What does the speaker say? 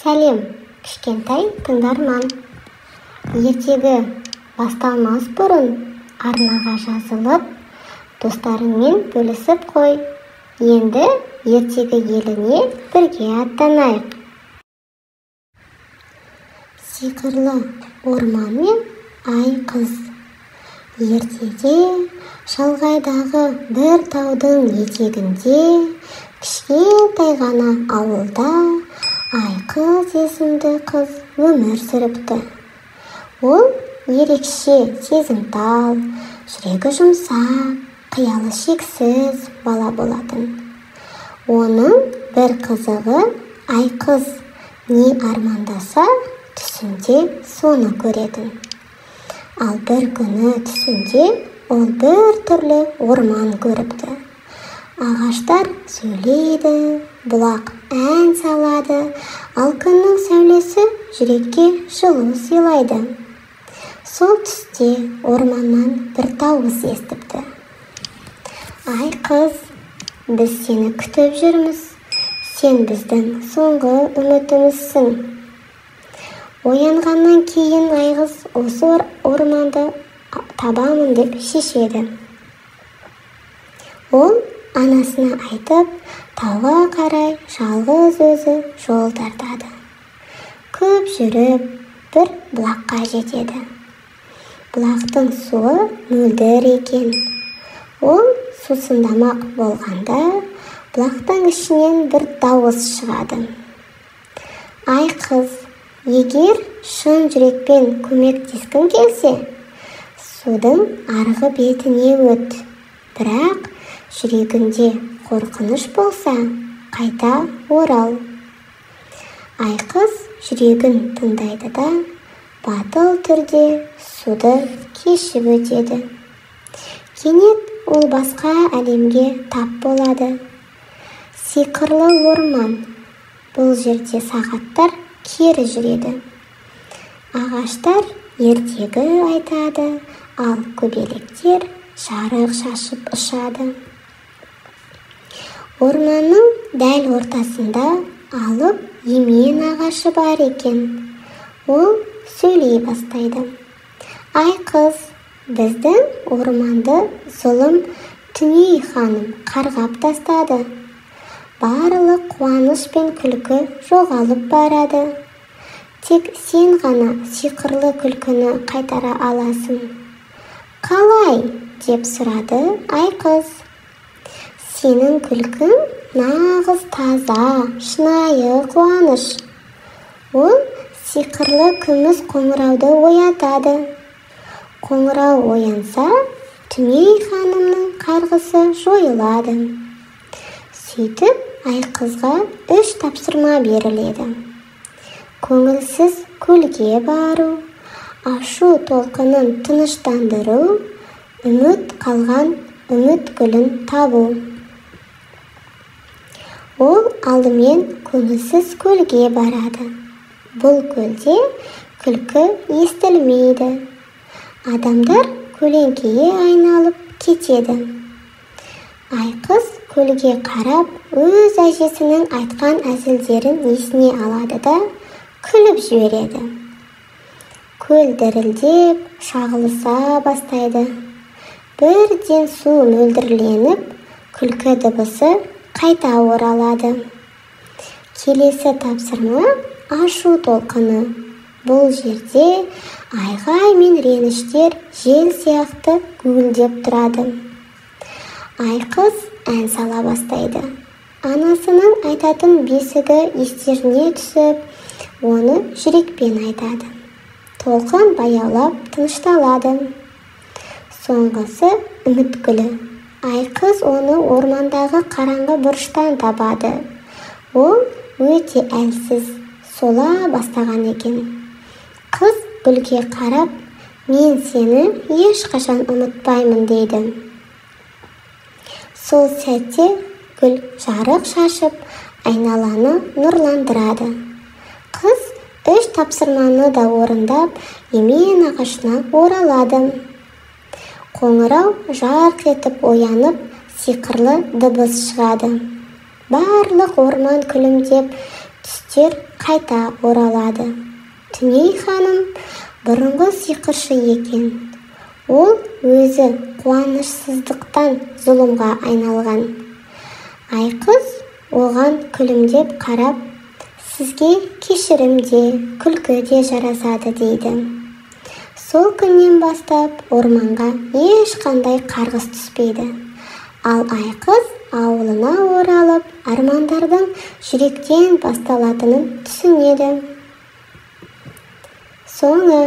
Сәлем, кішкентай тыңдарман. Ертегі басталмас бұрын арнаға жазылып, достарыңмен бөлісіп қой. Енді ертегі еліне бірге аттанайық. Сиқырлы орман мен ай қыз. Ертеде шалғайдағы бір таудың етегінде, кішкентай ғана ауылда Айқыз есімді қыз өмір сүріпті. Ол ерекше сезімтал, жүрегі жұмсақ, қиялы шексіз бала болатын. Оның бір қызығы, Айқыз не армандаса, түсінде соны көретін. Ал бір күні түсінде ол бір түрлі орман көріпті. Ағаштар сөйлейді, бұлақ ән салады, ал күннің сәулесі жүрекке жылу сыйлайды. Сол түсте орманнан бір дауыс естіпті. Ай қыз, біз сені күтіп жүрміз, сен біздің соңғы үмітімізсің. Оянғаннан кейін Айқыз осы орманды табамын деп шешеді. Ол анасына айтып, тауға қарай жалғыз өзі жол тартады. Көп жүріп, бір бұлаққа жетеді. Бұлақтың суы мөлдір екен. Ол сусындамақ болғанда, бұлақтың ішінен бір дауыс шығады. Ай қыз, егер шын жүрекпен көмектескің келсе, судың арғы бетіне өт. Бірақ жүрегінде қорқыныш болса, қайта орал. Айқыз жүрегін тыңдайды да, батыл түрде суды кешіп өтеді. Кенет ол басқа әлемге тап болады. Сиқырлы орман. Бұл жерде сағаттар кері жүреді. Ағаштар ертегі айтады, ал көбелектер жарық шашып ұшады. Орманның дәл ортасында алып емен ағашы бар екен. Ол сөйлей бастайды. Ай қыз, біздің орманды зұлым Түней ханым қарғап тастады. Барлық қуаныш пен күлкі жоғалып барады. Тек сен ғана сиқырлы күлкіні қайтара аласың. Қалай? Деп сұрады Айқыз. Сенің күлкің нағыз таза, шынайы қуаныш. Ол сиқырлы күміс қоңырауды оятады. Қоңырау оянса, Түней ханымның қарғысы жойылады. Сөйтіп, Айқызға 3 тапсырма беріледі. Көңілсіз көлге бару, ашу толқынын тыныштандыру, үміт қалған үміт гүлін табу. Ол алдымен көңілсіз көлге барады. Бұл көлде күлкі естілмейді. Адамдар көлеңкеге айналып кетеді. Айқыз көлге қарап, өз әжесінің айтқан әзілдерін есіне алады да, күліп жібереді. Көл дірілдеп, шағылыса бастайды. Бірден су мөлдірленіп, күлкі дыбысы қайта оралады. Келесі тапсырма ашу толқыны. Бұл жерде айғай мен реніштер жел сияқты гуілдеп тұрады. Айқыз ән сала бастайды. Анасының айтатын бесігі естеріне түсіп, оны жүрекпен айтады. Толқын баяулап тынышталады. Соңғысы үміт гүлі. Айқыз оны ормандағы қараңғы бұрыштан табады. Ол өте әлсіз, сола бастаған екен. Қыз гүлге қарап, мен сені ешқашан ұмытпаймын дейді. Сол сәтте гүл жарық шашып, айналаны нұрландырады. Қыз 3 тапсырманы да орындап, емен ағашына оралады. Қоңырау жарқ етіп оянып, сиқырлы дыбыс шығады. Барлық орман күлімдеп, Түстер қайта оралады. Түней ханым бұрынғы сиқыршы екен. Ол өзі қуанышсыздықтан зұлымға айналған. Айқыз оған күлімдеп қарап, сізге кешірім де, күлкі де жарасады дейді. Сол күннен бастап орманға ешқандай қарғыс түспейді. Ал Айқыз ауылына оралып, армандардың жүректен басталатынын түсінеді. Соңы.